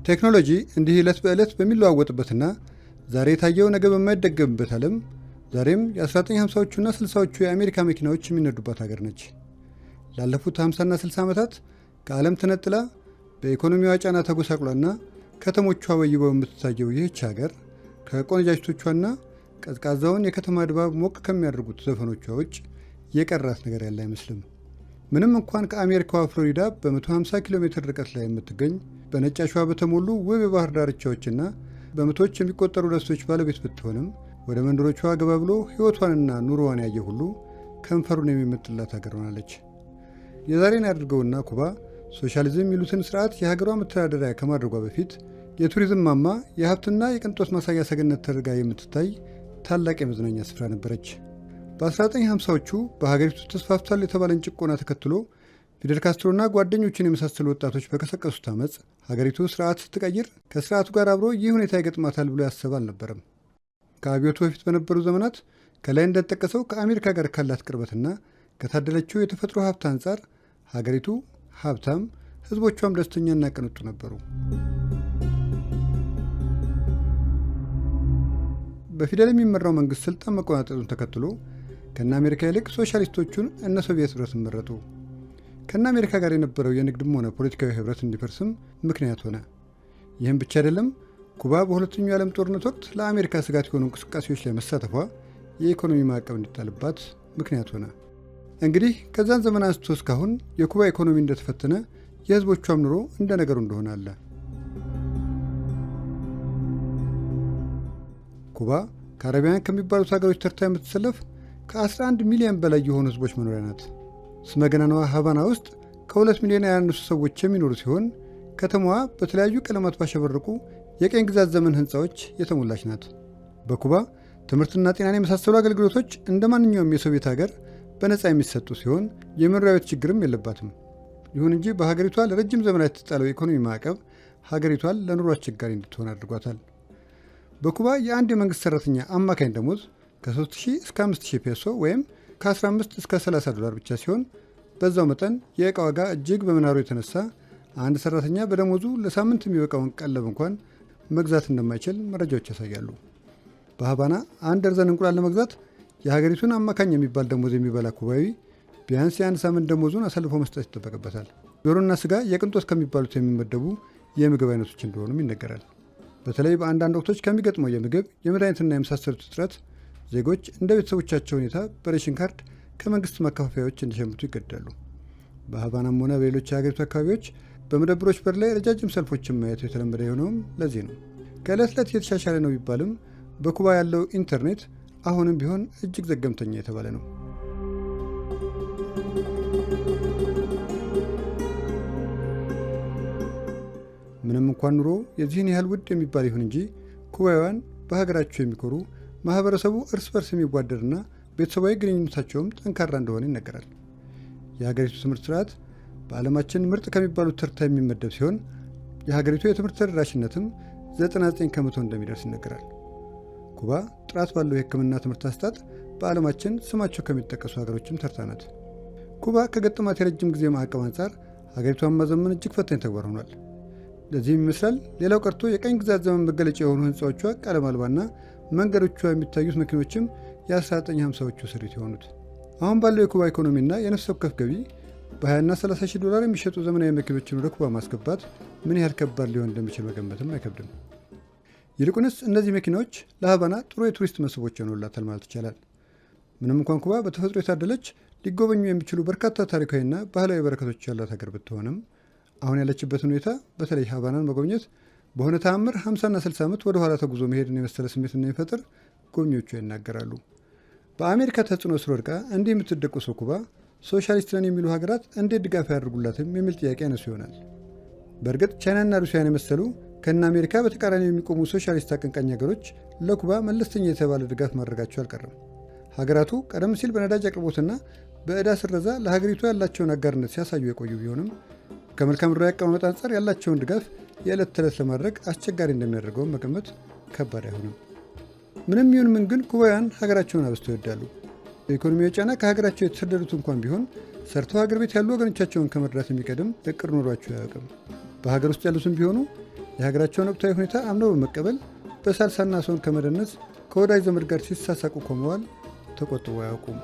ቴክኖሎጂ እንዲህ ዕለት በዕለት በሚለዋወጥበትና ዛሬ የታየው ነገ በማይደገምበት ዓለም ዛሬም የ1950ዎቹና 60ዎቹ የአሜሪካ መኪናዎች የሚነዱባት ሀገር ነች። ላለፉት 50ና 60 ዓመታት ከዓለም ተነጥላ በኢኮኖሚዋ ጫና ተጎሳቁላና ከተሞቿ ወይበው የምትታየው ይህች ሀገር ከቆነጃጅቶቿና ቀዝቃዛውን የከተማ ድባብ ሞቅ ከሚያደርጉት ዘፈኖቿ ውጭ የቀራት ነገር ያለ አይመስልም። ምንም እንኳን ከአሜሪካዋ ፍሎሪዳ በ150 ኪሎ ሜትር ርቀት ላይ የምትገኝ፣ በነጭ አሸዋ በተሞሉ ውብ የባህር ዳርቻዎችና በመቶዎች የሚቆጠሩ ደሴቶች ባለቤት ብትሆንም፣ ወደ መንደሮቿ ገባ ብሎ ሕይወቷንና ኑሮዋን ያየ ሁሉ ከንፈሩን የሚመጥላት ሀገር ሆናለች። የዛሬን ያድርገውና ኩባ ሶሻሊዝም የሚሉትን ስርዓት የሀገሯ መተዳደሪያ ከማድረጓ በፊት የቱሪዝም ማማ፣ የሀብትና የቅንጦት ማሳያ ሰገነት ተደርጋ የምትታይ ታላቅ የመዝናኛ ስፍራ ነበረች። በ1950ዎቹ በሀገሪቱ ተስፋፍቷል የተባለን ጭቆና ተከትሎ ፊደል ካስትሮና ጓደኞቹን የመሳሰሉ ወጣቶች በቀሰቀሱት አመፅ ሀገሪቱ ስርዓት ስትቀይር ከስርዓቱ ጋር አብሮ ይህ ሁኔታ ይገጥማታል ብሎ ያሰበ አልነበረም። ከአብዮቱ በፊት በነበሩ ዘመናት ከላይ እንደተጠቀሰው ከአሜሪካ ጋር ካላት ቅርበትና ከታደለችው የተፈጥሮ ሀብት አንጻር ሀገሪቱ ሀብታም፣ ህዝቦቿም ደስተኛና ቅንጡ ነበሩ። በፊደል የሚመራው መንግስት ስልጣን መቆናጠጡን ተከትሎ ከነ አሜሪካ ይልቅ ሶሻሊስቶቹን እነ ሶቪየት ህብረትን መረጡ። ከነ አሜሪካ ጋር የነበረው የንግድም ሆነ ፖለቲካዊ ህብረት እንዲፈርስም ምክንያት ሆነ። ይህም ብቻ አይደለም። ኩባ በሁለተኛው የዓለም ጦርነት ወቅት ለአሜሪካ ስጋት የሆኑ እንቅስቃሴዎች ላይ መሳተፏ የኢኮኖሚ ማዕቀብ እንዲጣልባት ምክንያት ሆነ። እንግዲህ ከዛን ዘመን አንስቶ እስካሁን የኩባ ኢኮኖሚ እንደተፈተነ፣ የህዝቦቿም ኑሮ እንደ ነገሩ እንደሆነ አለ። ኩባ ካሪቢያን ከሚባሉት ሀገሮች ተርታ የምትሰለፍ ከ11 ሚሊዮን በላይ የሆኑ ህዝቦች መኖሪያ ናት። ስመ ገናናዋ ሀቫና ውስጥ ከ2 ሚሊዮን ያላነሱ ሰዎች የሚኖሩ ሲሆን ከተማዋ በተለያዩ ቀለማት ባሸበረቁ የቅኝ ግዛት ዘመን ህንፃዎች የተሞላች ናት። በኩባ ትምህርትና ጤናን የመሳሰሉ አገልግሎቶች እንደ ማንኛውም የሶቪየት ሀገር በነፃ የሚሰጡ ሲሆን የመኖሪያ ቤት ችግርም የለባትም። ይሁን እንጂ በሀገሪቷ ለረጅም ዘመናት የተጣለው የኢኮኖሚ ማዕቀብ ሀገሪቷን ለኑሮ አስቸጋሪ እንድትሆን አድርጓታል። በኩባ የአንድ የመንግስት ሰራተኛ አማካኝ ደሞዝ ከ3000 እስከ 5000 ፔሶ ወይም ከ15 እስከ 30 ዶላር ብቻ ሲሆን፣ በዛው መጠን የእቃ ዋጋ እጅግ በመናሩ የተነሳ አንድ ሰራተኛ በደሞዙ ለሳምንት የሚበቃውን ቀለብ እንኳን መግዛት እንደማይችል መረጃዎች ያሳያሉ። በሀቫና አንድ ደርዘን እንቁላል ለመግዛት የሀገሪቱን አማካኝ የሚባል ደሞዝ የሚበላ ኩባዊ ቢያንስ የአንድ ሳምንት ደሞዙን አሳልፎ መስጠት ይጠበቅበታል። ዶሮና ስጋ የቅንጦት ከሚባሉት የሚመደቡ የምግብ አይነቶች እንደሆኑም ይነገራል። በተለይ በአንዳንድ ወቅቶች ከሚገጥመው የምግብ፣ የመድኃኒትና የመሳሰሉት እጥረት ዜጎች እንደ ቤተሰቦቻቸው ሁኔታ በ ration card ከመንግስት ማከፋፈያዎች እንዲሸምቱ ይገደዳሉ። በሀቫናም ሆነ በሌሎች የሀገሪቱ አካባቢዎች በመደብሮች በር ላይ ረጃጅም ሰልፎችን ማየቱ የተለመደ የሆነውም ለዚህ ነው። ከዕለት ዕለት እየተሻሻለ ነው ቢባልም በኩባ ያለው ኢንተርኔት አሁንም ቢሆን እጅግ ዘገምተኛ የተባለ ነው። ምንም እንኳን ኑሮ የዚህን ያህል ውድ የሚባል ይሁን እንጂ ኩባውያን በሀገራቸው የሚኮሩ፣ ማህበረሰቡ እርስ በርስ የሚዋደድና ቤተሰባዊ ግንኙነታቸውም ጠንካራ እንደሆነ ይነገራል። የሀገሪቱ ትምህርት ስርዓት በዓለማችን ምርጥ ከሚባሉት ተርታ የሚመደብ ሲሆን የሀገሪቱ የትምህርት ተደራሽነትም 99% እንደሚደርስ ይነገራል። ኩባ ጥራት ባለው የሕክምና ትምህርት አሰጣጥ በዓለማችን ስማቸው ከሚጠቀሱ ሀገሮችም ተርታ ናት። ኩባ ከገጠማት የረጅም ጊዜ ማዕቀብ አንጻር ሀገሪቷን ማዘመን እጅግ ፈታኝ ተግባር ሆኗል። ለዚህም ይመስላል ሌላው ቀርቶ የቅኝ ግዛት ዘመን መገለጫ የሆኑ ህንፃዎቿ ቀለም አልባና መንገዶቿ የሚታዩት መኪኖችም የ1950ዎቹ ስሪት የሆኑት። አሁን ባለው የኩባ ኢኮኖሚና የነፍስ ወከፍ ገቢ በ20ና 30 ሺህ ዶላር የሚሸጡ ዘመናዊ መኪኖችን ወደ ኩባ ማስገባት ምን ያህል ከባድ ሊሆን እንደሚችል መገመትም አይከብድም። ይልቁንስ እነዚህ መኪናዎች ለሀቫና ጥሩ የቱሪስት መስህቦች ሆነውላታል ማለት ይቻላል። ምንም እንኳን ኩባ በተፈጥሮ የታደለች፣ ሊጎበኙ የሚችሉ በርካታ ታሪካዊና ባህላዊ በረከቶች ያሏት ሀገር ብትሆንም፣ አሁን ያለችበት ሁኔታ በተለይ ሀቫናን መጎብኘት በሆነ ተአምር 50ና 60 ዓመት ወደ ኋላ ተጉዞ መሄድን የመሰለ ስሜት እንደሚፈጥር ጎብኚዎቿ ይናገራሉ። በአሜሪካ ተጽዕኖ ስር ወድቃ እንዲህ የምትደቆሰው ኩባ ሶሻሊስት ነን የሚሉ ሀገራት እንዴት ድጋፍ አያደርጉላትም የሚል ጥያቄ ያነሱ ይሆናል። በእርግጥ ቻይናና ሩሲያን የመሰሉ ከነ አሜሪካ በተቃራኒ የሚቆሙ ሶሻሊስት አቀንቃኝ ሀገሮች ለኩባ መለስተኛ የተባለ ድጋፍ ማድረጋቸው አልቀረም። ሀገራቱ ቀደም ሲል በነዳጅ አቅርቦትና በዕዳ ስረዛ ለሀገሪቱ ያላቸውን አጋርነት ሲያሳዩ የቆዩ ቢሆንም ከመልክዓ ምድራዊ አቀማመጥ አንጻር ያላቸውን ድጋፍ የዕለት ተዕለት ለማድረግ አስቸጋሪ እንደሚያደርገውን መገመት ከባድ አይሆንም። ምንም ይሁን ምን ግን ኩባውያን ሀገራቸውን አብዝተው ይወዳሉ። በኢኮኖሚያዊ ጫና ከሀገራቸው የተሰደዱት እንኳን ቢሆን ሰርተው ሀገር ቤት ያሉ ወገኖቻቸውን ከመርዳት የሚቀድም እቅድ ኖሯቸው አያውቅም። በሀገር ውስጥ ያሉትም ቢሆኑ የሀገራቸውን ወቅታዊ ሁኔታ አምነው በመቀበል በሳልሳና son ከመደነስ፣ ከወዳጅ ዘመድ ጋር ሲሳሳቁ ከመዋል ተቆጥበው አያውቁም።